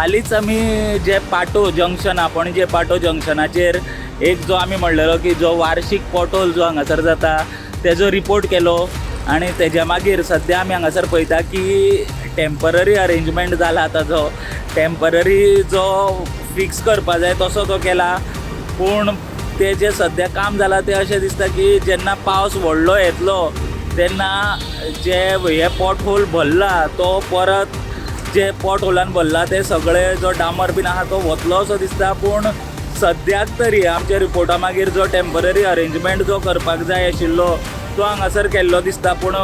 हालींच आमी जे पाटो जंक्शन आहा, पणजे पाटो जंक्शनाचेर एक जो आमी म्हणलेलो की जो वार्षीक पोटहोल जो हांगासर जाता तेजो रिपोर्ट केलो आनी तेज्या मागीर सद्या आमी हांगासर पळयता की टेम्पररी अरेंजमेंट जाला. ताजो टेम्पररी जो फिक्स करपा जाय तसो तो केला, पूण ते जे सद्या काम जाला तें अशें दिसता की जेन्ना पावस व्हडलो येतलो तेन्ना जे हे पोट होल भरला तो परत जे पोट होलान भरला ते सगळे जो डांबर बीन आहा तो वतलो असो दिसता. पूण सद्याक तरी आमच्या रिपोर्टा मागीर जो टेम्पररी अरेंजमेंट जो करपाक जाय आशिल्लो तो हांगासर केल्लो दिसता. पूण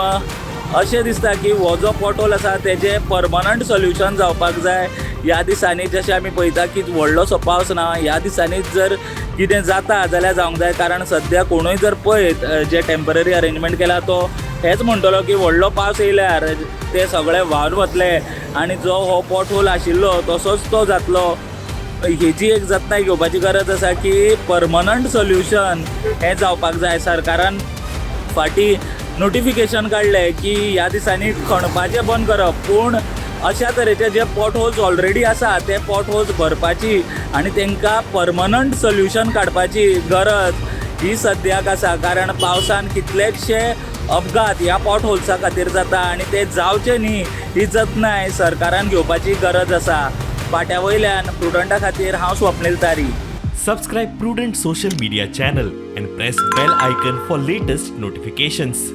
अशें दिसता की हो जो पोटहोल आसा तेजें परमनंट सोल्युशन जावपाक जाय. ह्या दिसांनी जशें आमी पळयता की व्हडलोसो पावस ना, ह्या दिसांनी जर कितें जाता जाल्यार जावंक जाय, कारण सद्या कोणूय जर पळयत जे टेम्पररी अरेंजमेंट केला तो हेच म्हणटलो की व्हडलो पावस येयल्यार ते सगळे व्हांवन वतले आनी जो हो पोटहोल आशिल्लो तसोच तो जातलो. हेजी एक जतनाय घेवपाची गरज आसा की परमनंट सोल्युशन हें जावपाक जाय. सरकारान फाटीं नोटिफिकेशन काडलें की ह्या दिसांनी खणपाचें बंद करप, पूण अशा तरेचे जे पोट होल्स ऑलरेडी आसा ते पोट होल्स भरपाची आनी तांकां परमनंट सोल्युशन काडपाची गरज ही सद्याक आसा, कारण पावसान कितलेशे अपघात ह्या पोट होल्सा खातीर जाता आनी ते जावचे न्ही ही जतनाय सरकारान घेवपाची गरज आसा. पाट्या वयल्यान प्रुडंटा खातीर हांव स्वप्नील तारी. Subscribe Prudent social media channel and press bell icon for latest notifications.